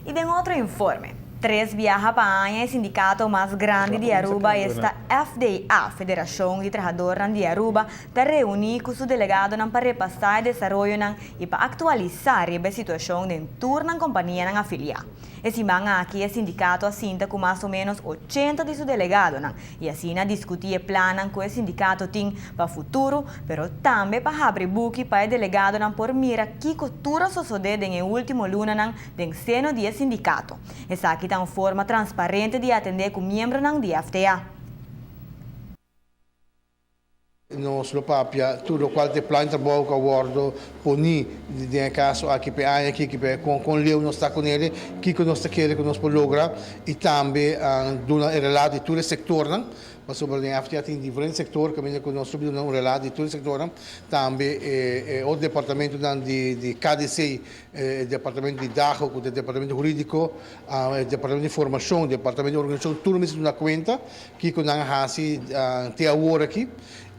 Y den otro informe, tres biaha pa aña e sindicato mas grandi di Aruba, esta FDA, Federacion di Trahadornan di Aruba, ta reuni cu su delegadonan pa repasa e desaroyonan y pa actualisa riba e situacion den tur nan companianan afilia. E siman aki e sindicato a sinta cu mas o menos 80 di su delegadonan y asina discuti e plannan cu e sindicato tin pa futuro, pero tambe pa habri buki pa e delegadonan por mira kico tur a sosode den e ultimo lunanan den seno di e sindicato. Esaki ta un forma transparente di atende cu miembronan di FTA. Nos lo papia tur locual ta plan trabou cu a wordo poni den e caso aki p'e aña aki, p'e con leu nos ta cunele, kico nos ta kere cu nos por logra y tambe duna e relato di tur e sectornan, pasobra den FTA tin diferente sector caminda cu nos lo duna un relato di tur e sectornan, tambe e otro departamentonan di KDC, e departamento di DAGO cu ta e departamento huridico, e departamento di formacion, departamento di organisacion, tur mester duna cuenta kico nan a haci te awor aki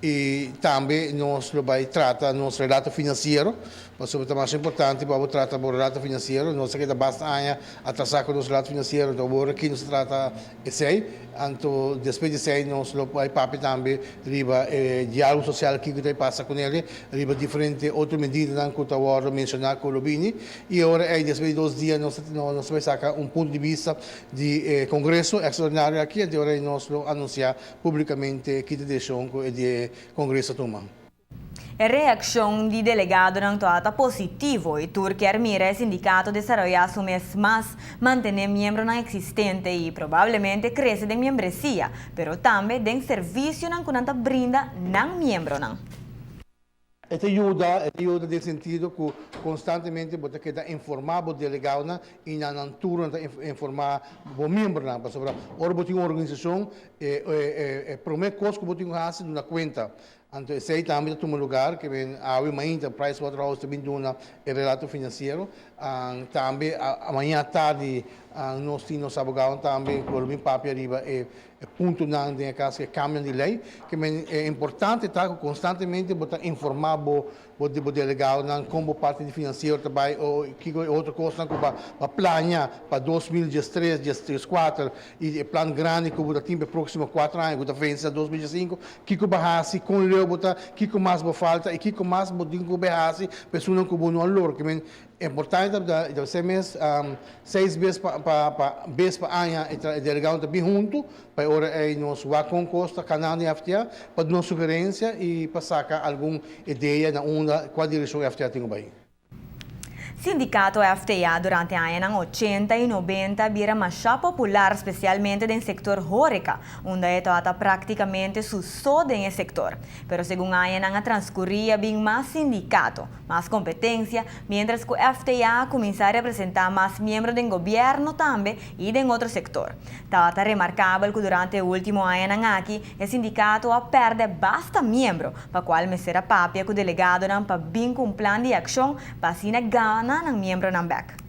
y tambe nos lo bay trata nos relato financiero pasobra ta mas importante pa bo trata bo relato financiero. Nos a keda basta aña atrasa cu nos relato financiero, anto awor aki nos ta trata esey. Anto despues di esey nos lo bay papia tambe riba e dialogo social kico ta pasa cu nele, riba diferente otro medidanan cu ta wordo menciona cu lo bini y ora ey despues di dos dia nos ta bay saca un punto di bista di e congreso extraordinario aki, anto ora nos lo anuncia publicamente ki ta decision cu e di e congreso a tuma. E reaccion di delegadonan ta positivo y tur kier mira e sindicato desaroya su mes mas, mantene miembronan existente y probablemente crece den membresia, pero tambe den servicionan cu nan ta brinda nan miembronan. E ta yuda den sentido cu constantemente bo ta keda informa bo delegadonan y nan turno ta informa bo miembronan. Pasobra ora bo tin un organisacion, e prome cos cu bo tin cu haci duna cuenta. Anto esey tambe ta tuma lugar cu ben awe mainta Pricewaterhouse ta bin duna e relato financiero. Tambe mañana tardi nos tin nos abogado tambe cu lo bin papia riba e puntonan den e caso cu cambio di ley. Cu men e importante ta cu constantemente bo ta informa bo delegadonan con bo parti di financiero ta bay o kico otro cosnan cu bo plania pa 2013, 2014 y e plan grandi cu bo tin pa e proximo 4 aña cu ta vence na 2015, kico bo a haci, con leu bo ta, kico mas bo falta y kico mas bo tin cu haci, personanan cu bo no a logra. Cu men importante ta ta ser mes seis bes pa aña e delegado ta bin hunto pa ora ey nos wak con cos ta canando den FTA pa duna sugerencia y pa saca algun idea na unda cual direccion FTA tin cu bay. Sindicato FTA durante añanan 80 y 90 a bira mas popular, especialmente den sector horeca, unda e tabata practicamente su so den e sector. Pero segun añanan a transcuri, a bin mas sindicato, mas competencia, mientras cu FTA a cuminsa representa mas miembro di gobierno tambe y den otro sector. Tabata remarcabel cu durante e ultimo añanan aki, e sindicato a perde basta miembro, pa cual mester a papia cu delegadonan pa bin cu un plan di accion pa asina gana nan miembronan back.